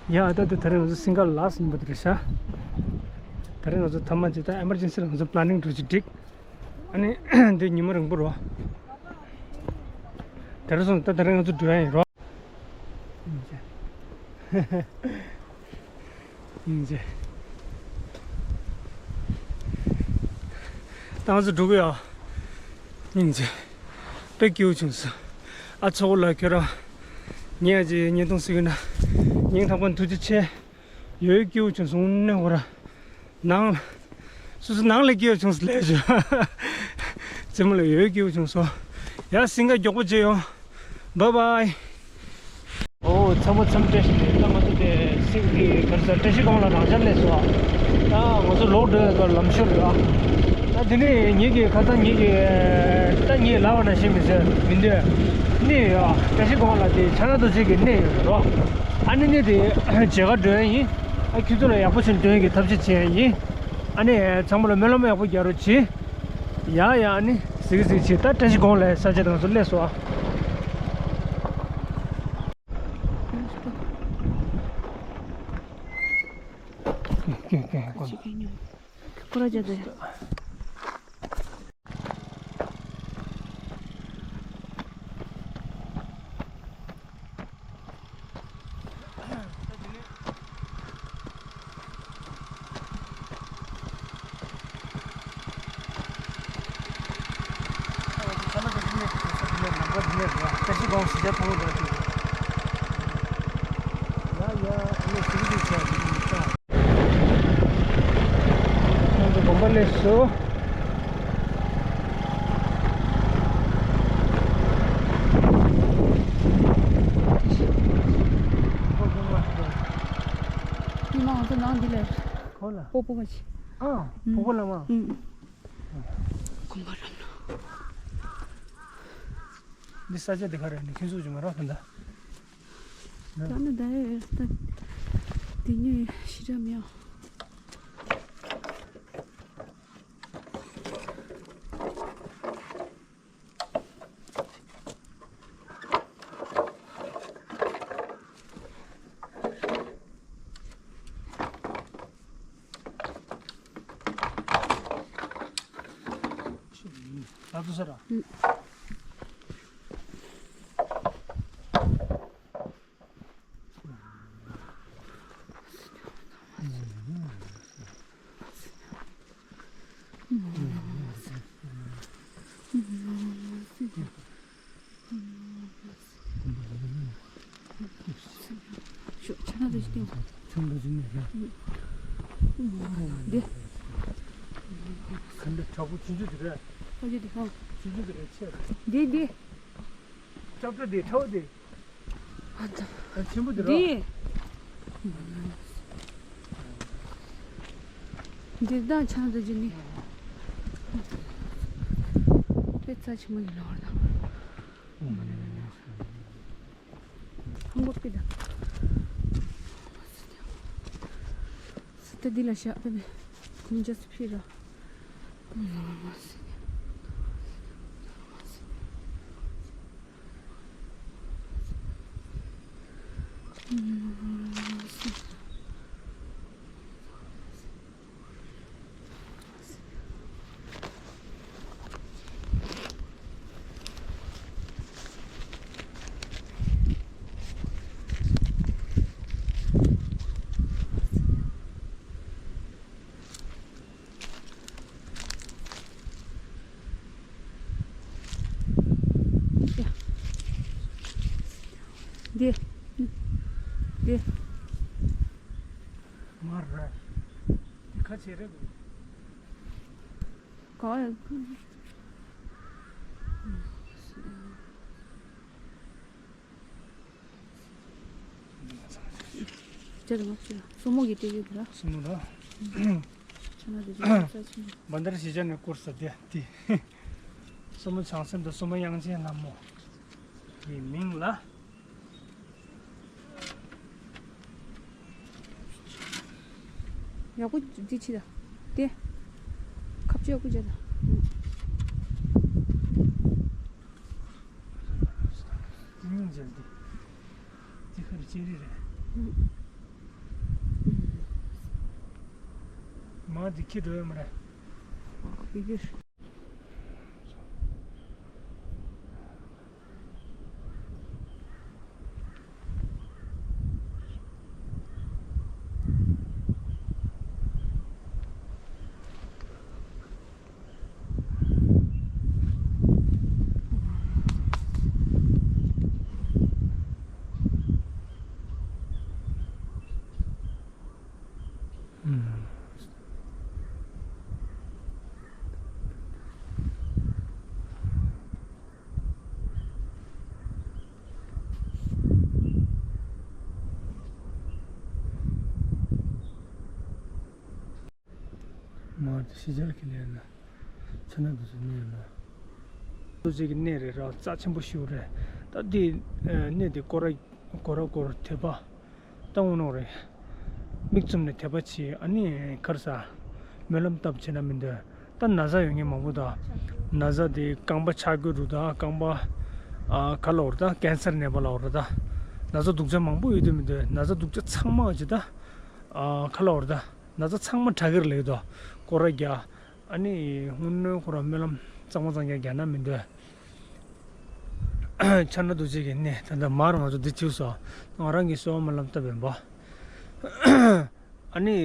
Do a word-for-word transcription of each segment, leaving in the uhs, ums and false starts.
ཡ་ད་དེ་ད་རེས་ང་ཚོ་སིང་ག་ལ་སི་ཡིན་པ་དེ་རེད་ཤག་ད་རེས་ང་ཚོ་ཐ་མ་ཅིག་ད་ཨེ་མར་ཇེན་སི་ལ་ང་ཚོ་པ་ལ་ནིང་འགྲོ་ཅིག་བསྒྲིགས། ཨ་ནི་འདི་ཉི་མ་རིང་པོ་རོ། ད་རེས་སོང་ད་ད་རེས་ང་ཚོ་འགྲོ་ཡ་ཡིན་རོ། ཡིན་ཅེ། ད་ང་ཚོ་འགྲོ་གི་ཡོད། ཡིན་ཅེ། དཔེ་སྐྱིད་པོ་བྱུང་སོང་། ཨ་ཚོགས་ལ་ཁྱོད་རང་། ངས་ཨ་ཅེ་བརྙན་ཐུང་གཟིགས་ན། སྙིང་ཐག་པ་ནས་ཐུགས་རྗེ་ཆེ། ཡོད་སྐྱིད་པོ་བྱུང་སོང་ནས་ཧོ་ར། ནང་། སོ་སོ་ནང་ལ་སྐྱིད་པོ་བྱུང་སོང་ལས་བྱུང་། རྩེད་མོ་ལ་ཡོད་སྐྱིད་པོ་བྱུང་སོང་། ཡ་སིང་ག་མགྱོགས་པོ་བྱེད་ཡོང་། བཱའི་བཱའི། ཨོ་ཚང་མ་འཚམས་བཀྲ་ཤིས་བདེ་ལེགས། ད་ང་ཚོ་དེ་སིང་གི་ག་རེ་ཟེར་བཀྲ་ཤིས་སྒང་ལ་རང་འཇགས་སླེབས་སོང་ཨ། ད་ང་ཚོ་ལོག་འགྲོ་ཡ་ག་ལམ་ཤོར་རེད་ཨ། ད་དེ་ནས་ངེད་ཀྱི་ཁ་སང་ངེད་ཀྱི་ད་ངས་ལབ་པ་ནང་བཞིན་མི་ཟེར་མི་འདོད། གནས་ཡོད་ཨ། བཀྲ་ཤིས་སྒང་ལ་དེ་ཕྱག་ན་རྡོ་རྗེ་གི་གནས་ཡོད་རེད་རོ། ཨ་ནི་གནས་དེ་མཇལ་ཁ་འགྲོ་ཡ་ཡིན། ཨ་ཁྱོད་ཚོ་ལ་ཡག་པོ་བྱུང་འདོན་གྱི་ཐབས་ཤེས་བྱེད་ཡ་ཡིན། ཨ་ནི་ཚང་མ་ལ་སྨོན་ལམ་ཡག་པོ་རྒྱག་རོགས་གྱིས། ཡ་ཡ་ཨ་ནི་གཟིགས་གཟིགས་བྱེད། ད་བཀྲ་ཤིས་སྒང་ལ་ས་ཆ་དེ་ང་ཚོ་སླེབས་སོང་ཨ། ཁོ་ར་ཅག་ཏུ། ང་ཚོ་དགོན་པ་སླེབས་སོང་། ཉི་མ་ང་ཚོ་ནང་འདི་ལ། གང་ལ། སྤོ་བོ་མ་ཆེ། ཨ། སྤོ་བོ་ལ་མ། ཨུམ། དགོན་པ་རང་ལ། འདི་ས་ཆ་འདི་ག་རེ་ནི་ཁྱོད་ཚོ་ཅིག་མ་རག་ད་ལྟ། ད་ནི་ད་ཡ་ད་དེ་ཉིད་ཤི་ར་མེད། ད་དུ་ས་ར། ཤོག་ཆ་ན་དུ་ཞིག་སྟེང་། ཆུང་དུ་ཞིག་ནས་རེད། འདི། ག་འདི་དྲག་པོ་ཆུང་ཆུང་དེ་རེད། ཨོ་ཅི་དེ་ཧ། ཆུང་ཆུང་དེ་རེད་ཆེ་རེད། འདི་འདི། ལྕགས་སྒྲོག་དེ་ཁྲའོ་དེ། ཨ་ཙི། ཨ་ཆེན་པོ་དེ་ར། འདི། འདི་དང་ཆང་དུ་ཅི་ནི། དཔེ་རྩ་ཆེན་པོ་ཡིན་ནོ་བར་དང་། ཧང་གོ་པི་དང་། ས་ཏ་འདི་ལ་བཞག་པས་ནི། ཁུང་ཅ་སི་ཕི་ར། འདི། འདི། མར་ར། འདི་ཁ་ཕྱེ་རེད། ག་ཡ། ཅེ་ར་མ་ཅེ་ར། སོ་མོ་གི་སྤྲེའུ་ར། སོ་མོ་ར། ཆ་ན་དེ་ཅི་ས་ཆེན། བན་དར་ཤི་ཅན་ནི་སྐོར་ས་དེ་དེ། སོ་མོ་བྱང་སེམས་དང་སོ་མོ་དབྱངས་ཅན་ལྷ་མོ། གི་མིང་ལ། ཡག་པོ་འདི་ཕྱི་ད། དེ། ཁ་བཅོས་ཡག་པོ་བྱས་ད། སྙིང་རྗེ་འདི། འདི་ཁར་ལྕེ་རི་རེད། འདི་ཁྱི་འགྲོ་ཡོད་མ་རེད། ཡི་གེ། མ་ཤི་ཆར་གྱི་ལས་ན། ཆ་ན་དུ་སུ་ནས་ན། དུ་ཅིག་གི་གནས་རེད་ར། རྩ་ཆེན་པོ་ཞིག་རེད། ད་འདི་གནས་འདི་སྐོར་ར་སྐོར་ར་སྐོར་དད་པ་བཏང་འོང་ནོ་རེད། མིག་བཙུམ་ནས་དད་པ་བྱེད། ཨ་ནི་གར་ས་སྨོན་ལམ་བཏབ་བྱེད་ན་མི་འདོད། ད་ན་ཚ་ཡོད་མཁན་མང་པོ་དང་། ན་ཚ་དེ་རྐང་པ་ཆག་རྒྱུ་རུ་དང་། རྐང་པ་ཨ་ག་ལ་འོར་ད་ཀན་སར་ནད་པ་ལ་འོར་ད། ན་ཚ་སྡུག་ཅག་མང་པོ་ཡོད་དུས་མི་འདོད། ན་ཚ་སྡུག་ཅག་ཚང་མ་ཅི་ད་ཨ་ག་ལ་འོར་ད། ན་ཚ་ཚང་མ་དྲག་གིར་ལེགས་དོ། སྐོར་ར་རྒྱག་ཨ་ནི་དངོས་གནས་ཁོ་ར་སྨོན་ལམ་གཙང་མ་གཙང་རྒྱག་རྒྱག་ན་མི་འདོད། ཆ་ན་དུ་ཅིག་གི་ནི་ད་ལྟ་མར་ང་ཚོ་འདི་བྱིའུ་སོ། ང་རང་གི་སོ་མ་ལམ་སྟབས་ཡིན་པ། ཨ་ནི་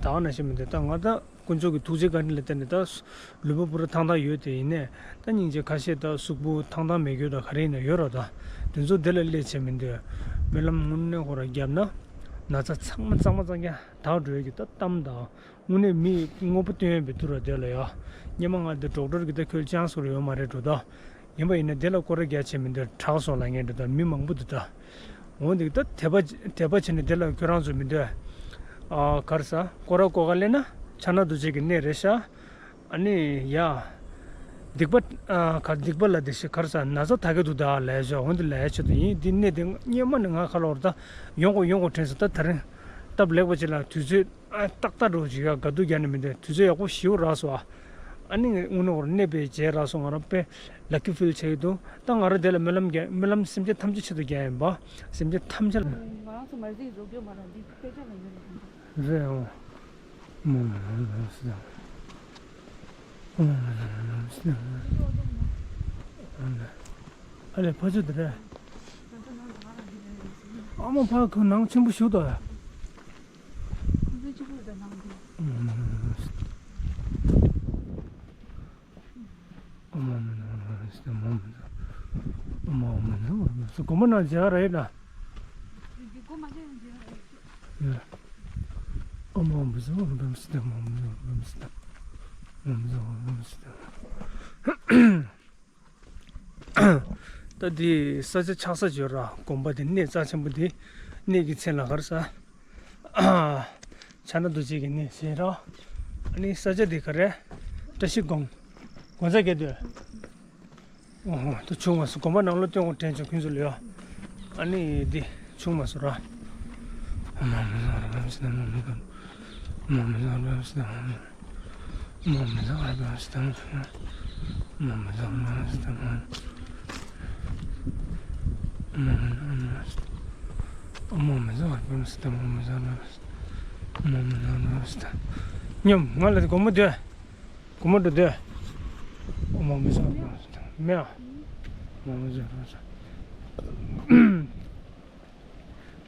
ད་ན་ཞིག་མི་འདོད། ད་ང་ད་དཀོན་མཆོག་གི་ཐུགས་རྗེ་བཀའ་དྲིན་ལ་བརྟེན་ནས་ད་ལུས་པོ་པུ་ར་ཐང་ཐང་ཡོད་དེ་ཡིན་ནས། ད་སྙིང་རྗེ་ཁ་ཤས་ད་གཟུགས་པོ་ཐང་ཐང་མེད་རྒྱུ་ད་ག་རེ་ཡིན་ན་ཡོད་ར། ད་དེ་ཚོ་དེ་ལ་སླེབས་བྱས་མི་འདོད། སྨོན་ལམ་དངོས་གནས་ཁོ་ར་བརྒྱབ་ན་ན་ཚ་ཚང་མ་གཙང་མ་གཙང་རྒྱག་དག་འགྲོ་ཡ་གི་ད་གཏམ་དང་། དངོས་གནས་མི་དངོས་པོ་སྟོན་ཡོད་པའི་དུས་ར་དེ་ལ་ཡ། སྙེ་མ་ང་འདི་ཌོག་ཊར་གི་ད་ཁོལ་ཅང་སོར་ཡོད་མ་རེད་འགྲོ་ད། ཡིན་པ་ཡིན་ན་དེ་ལ་སྐོར་ར་རྒྱག་བྱས་མི་འདོད། དྲག་སོང་ལ་ངས་འགྲོ་ད་མི་མང་པོ་འདུག་ད། འོན་ཏེ་ད་དད་པ་དད་པ་བྱས་ནས་དེ་ལ་ཁྱོད་རང་ཚོ་མི་འདོད། ཨ་གར་ས་སྐོར་ར་སྐོར་ག་ལེན་ན་ཆ་ན་དུ་ཅིག་གི་གནས་རེད་ཤག་ཨ་ནི་ཡ། སྡིག་པ་ཨ་ག་སྡིག་པ་ལ་དེ་ཞིག་གར་ས་ན་ཚ་ད་གེ་འདུག་ད་ལས་ཤག་འོན་ཏེ་ལས་ཆེད་དུ་ཡིན། འདི་གནས་དེ་སྙེ་མ་ནི་ང་ཁ་ལོར་ད་ཡོང་གོ་ཡོང་གོ་དྲན་སོང་། ད་ད་རིང་སྟབས་ལེགས་པ་ཅིག་ལ་དུས་ཚོད། ཨ་ཏག་ཏག་འགྲོ་བྱེད་ཡ་དགའ་སྡུག་རྒྱག་ནི་མི་འདུག་དུས་ཚོད་ཡག་པོ་ཞིག་རག་སོང་ཨ། ཨ་ནི་དངོས་གནས་ཁོ་ར་གནས་པའི་རྗེས་རག་སོང་། ང་རང་དཔེ་ལ་ཀི་ཕིལ་བྱས་ཡོད་འདུག་ད་ང་རང་དེ་ལ་སྨོན་ལམ་རྒྱག་སྨོན་ལམ་སེམས་ཅན་ཐམས་ཅད་ཆེད་དུ་རྒྱག་ཡིན་པ། སེམས་ཅན་ཐམས་ཅད་ལ། ང་རང་ཚོ་མ་རྩིས་བཟོ་རྒྱུ་མ་རེད། འདི་དཔེ་ཆ་ལ་ཡོད་རེད། རེད་འོ། མོ་མོ་མོ་མོ་སི། ཨ་ལེ་ཕ་ཆུ་དེ་རེད། ཨ་མ་ཕ་ཁོ་ནང་ཆེན་པོ་ཞུགས་དོ་ཡ། སྒོམ་ནང་མཇལ་ར་ཡིན་ན། ད་འདི་ས་ཆ་ཆགས་ས་བརྗོད་ར། དགོན་པ་འདི་གནས་རྩ་ཆེན་པོ་འདི་གནས་ཀྱི་མཚན་ལ་གར་ས། ཆ་ན་རྡོ་རྗེ་གི་གནས་ཟེར་ར། ཨ་ནི་ས་ཆ་འདི་ག་རེ། བཀྲ་ཤིས་སྒང་། དགོན་ས་ག་དུས། ཨོ་ཧོ་ད་ཆུང་མ་སུ་དགོན་པ་ནང་ལོ་སྟོན་དགོས་དྲན་བྱུང་ཁྱོད་ཚོ་ལ་ཡ། ཨ་ནི་འདི་ཆུང་མ་སུ་ར། སྙོམས་ང་ལ་དགོང་མོ་སྡོད། དགོང་མོ་འགྲོ་སྡོད། མེད་ཨ།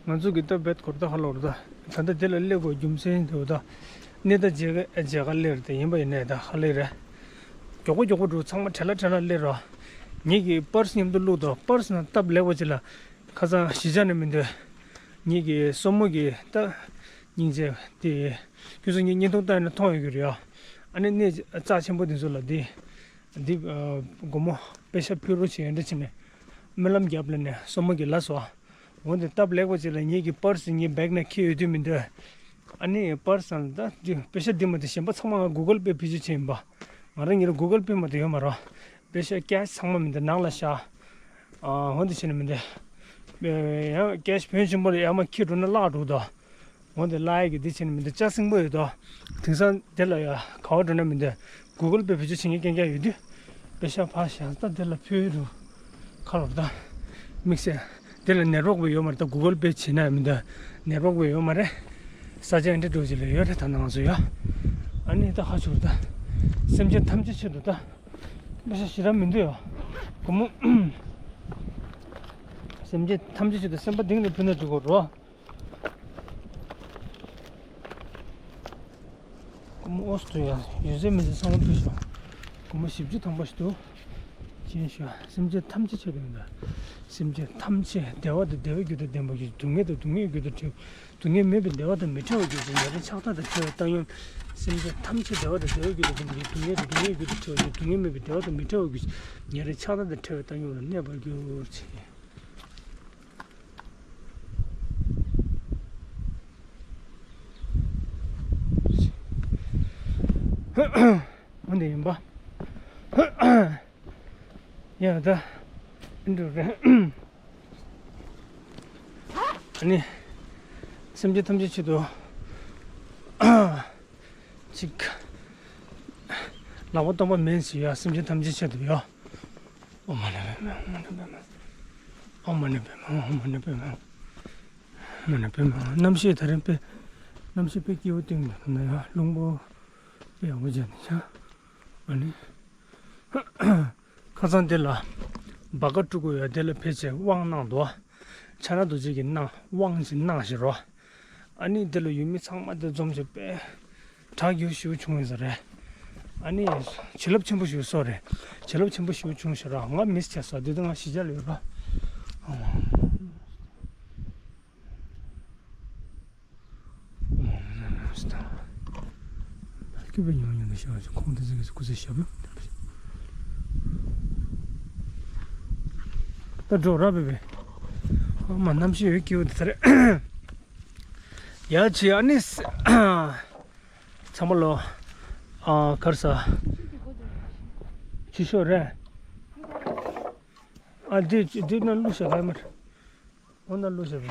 ང་ཚོ་གི་ད་བེད་སྐོར་ད་ཧ་ལོར་ད། ད་ལྟ་དེ་ལ་སླེབས་དགོས་རྒྱུ་མཚན་དེ་བ་ད། གནས་ད་མཇལ་ཁ་མཇལ་ཁ་སླེབས་རེད་དེ་ཡིན་པ་ཡིན་ནའི་ད་ཧ་ལས་རེད། མགྱོགས་པོ་མགྱོགས་པོ་འགྲོ་ཚང་མ་བྲེལ་ལ་བྲེལ་ལ་སླེབས་རོགས། ངེད་ཀྱི་པར་སི་མཉམ་དུ་བླུགས་དོ། པར་སི་ནང་སྟབས་ལེགས་པ་ཅིག་ལ་ཁ་སང་གཞིས་ཆགས་ནས་མི་འདོད། ངེད་ཀྱི་སོར་མོ་གི་ད་སྙིང་རྗེ་དེ་ཁྱོད་ཚོ་ངའི་བརྙན་ཐུང་བལྟས་ན་མཐོང་ཡོད་ཀྱི་རེད་ཨ། ཨ་ནི་གནས་རྩ་ཆེན་པོ་དེ་ཚོ་ལ་འདི་འདི་སྒོར་མོ་པེ་ཤ་ཕུལ་རོགས་བྱེད་ཡོད་འདྲ་བྱས་ནས་སྨོན་ལམ་རྒྱབ་ལ་ནས་སོར་མོ་གི་ལ་སོ། འོན་ཏེ་སྟབས་ལེགས་པ་ཅིག་ལ་ངེད་ཀྱི་པར་སི་ངའི་བེག་ནང་འཁྱེར་ཡོད་དུས་མི་འདོད། ཨ་ནི་པར་སི་ནང་ད་འདི་པེ་ཤ་འདི་མ་གཏོགས་གཞན་པ་ཚང་མ་ང་གུ་གལ་པེ་བེད་སྤྱོད་བྱས་ཡིན་པ། ང་རང་ཉིད་ལ་གུ་གལ་པེ་མ་གཏོགས་ཡོད་མ་རེད། པེ་ཤ་ཀེཤ་ཚང་མ་མི་འདོད་ནང་ལ་བཞག་ཨ་འོན་ཏེ་བྱས་ནས་མི་འདོད། ཡང་ཀེཤ་བོན་ཆེན་པོ་ལ་ཡར་མར་འཁྱེར་འགྲོ་ན་བརླག་འགྲོ་གི་འདུག་འོན་ཏེ་བརླག་ཡས་ཀྱི་འདི་བྱས་ནས་མི་འདུག་ལྕགས་སྲིན་པོ་ཡོད་དོ། དེང་སང་དེ་ལ་ཡ་ག་བ་འགྲོ་ན་མི་འདུག་གུ་གལ་པེ་བེད་སྤྱོད་བྱེད་མཁན་རྐྱང་རྐྱང་ཡོད་དུས། པེ་ཤ་ཕར་བཞག་ད་དེ་ལ་ཕུལ་རུ་ཁ་ལོར་ད། དམིགས་བསལ་དེ་ལ་ནེཊ་ཝོག་པོ་ཡོད་མ་རེད། ད་གུ་གལ་པེ་བྱེད་ན་མི་འདུག་ནེཊ་ཝོག་པོ་ཡོད་མ་རེད། ས་ཆ་འདྲ་འགྲོ་ཅིག་ལ་ཡོད་རེད། ད་ནང་ཚོ་ཡ། ཨ་ནི་ད་ཧ་ཆུར་ད། སེམས་ཅན་ཐམས་ཅད་ཆེད་དུ་ད། མི་ཤ་ཞི་ར་མི་འདུག་ཡོ། སྒོར་མོ། སེམས་ཅན་ཐམས་ཅད་ཆེད་དུ་སེམས་པ་གཏིང་ནས་ཕུལ་ན་འགྲིག་གོ་རོ། སྒོར་མོ་ཨོས་ཏུ་ཡ་ཡོད་ཚད་མི་ཚེ་ཚང་མ་ཕུལ་སོང་། སྒོར་མོ་བཞི་བཅུ་ཐམ་པ་ཞིག་འདུག་ཅི་ཞུ། སེམས་ཅན་ཐམས་ཅད་ཆེད་དུ་མི་འདུག་སེམས་ཅན་ཐམས་ཅད་བདེ་བ་དང་བདེ་བའི་རྒྱུ་དང་ལྡན་པར་གྱུར། སྡུག་བསྔལ་དང་སྡུག་བསྔལ་རྒྱུ་དང་བྲལ། སྡུག་བསྔལ་མེད་པའི་བདེ་བ་དང་མི་འབྲལ་བར་གྱུར་ཅིག་ཉེ་རིང་ཆགས་སྡང་དང་བྲལ་བའི་བཏང་སྙོམས། སེམས་ཅན་ཐམས་ཅད་བདེ་བ་དང་བདེ་བའི་རྒྱུ་དང་ལྡན་པར་གྱུར། སྡུག་བསྔལ་དང་སྡུག་བསྔལ་རྒྱུ་དང་བྲལ་བར་གྱུར། སྡུག་བསྔལ་མེད་པའི་བདེ་བ་དང་མི་འབྲལ་བར་གྱུར་ཅིག་ཉེ་རིང་ཆགས་སྡང་དང་བྲལ་བའི་བཏང་སྙོམས་ལ་གནས་པར་གྱུར་ཅིག་འོ་འདི་ཡིན་པ། ཡ་ད། འགྲོ་རེད། ཨ་ནི། སེམས་ཅན་ཐམས་ཅད་ཆེད་དུ། ཅིག་ལག་པ་སྟོང་པ་མེད་ཟེར་ཡ། སེམས་ཅན་ཐམས་ཅད་ཆེད་དུ་ཡ། ཨོཾ་མ་ཎི་པདྨེ་ཧཱུྃ། ཨོཾ་མ་ཎི་པདྨེ་ཧཱུྃ། ཨོཾ་མ་ཎི་པདྨེ་ཧཱུྃ། ཨོཾ་མ་ཎི་པདྨེ་ཧཱུྃ། ཨོཾ་མ་ཎི་པདྨེ་ཧཱུྃ། རྣམ་ཤེས་དེ་རིང་དཔེ། རྣམ་ཤེས་དཔེ་སྐྱིད་པོ་སྟེང་དུ་ན་ཡ། རླུང་པོ་དཔེ་ཡག་པོ་བྱས་ནས་ཤ། ཨ་ནི། ཁ་སང་དེ་ལ་སྦ་ཁ་སྤྲུལ་སྐུ་ཡོད། དེ་ལ་ཕལ་ཆེར་དབང་གནང་འདུག་ཕྱག་ན་རྡོ་རྗེ་གི་གནང་དབང་ཞིག་གནང་ཞིག་རོ། ཨ་ནི་དེ་ལ་ཡུལ་མི་ཚང་མ་དེ་འཛོམས་ཤིག་པས། གྲགས་ཡོད་ཞུ་བྱུང་ཡོད་ས་རེད། ཨ་ནི་བྱིན་རླབས་ཆེན་པོ་ཞུ་སོ་རེད། བྱིན་རླབས་ཆེན་པོ་ཞུ་བྱུང་ཞིག་ར། ང་མིས་བྱས་སོ། དེ་དུས་ང་གཞིས་ཆགས་ལ་ཡོད་ར། སྐྱོ་བའི་ཉམས་མྱོང་དང་ཤ་ཁོང་དེ་ཚོ་གི་སྐུ་ཚེ་ཞབས་ད་འགྲོ་ར་བེ་བེ། ཨ་མ་རྣམ་ཤེས་ཡོད་སྐྱིད་པོ་དེ་ཚ་རེད། ཡ་ཆི་ཨ་ནི་ཚང་མ་ལོ། ཨ་གར་ས་ཆི་ཤོ་རེད། ཨ་འདི་འདི་ན་ལུ་ཤ་ག་མར། འོ་ན་ལུ་ཤ་བེ།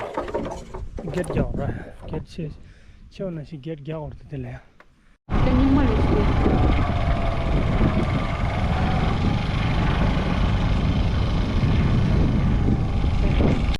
གེད་རྒྱག་ར་གེད་ཆེ་ཆེ་བ་ན་ཤི་གེད་རྒྱག་འོར་དེ་དེ་ལ་ཡ། ད་སྙིགས་མ་རེད་ཟེར།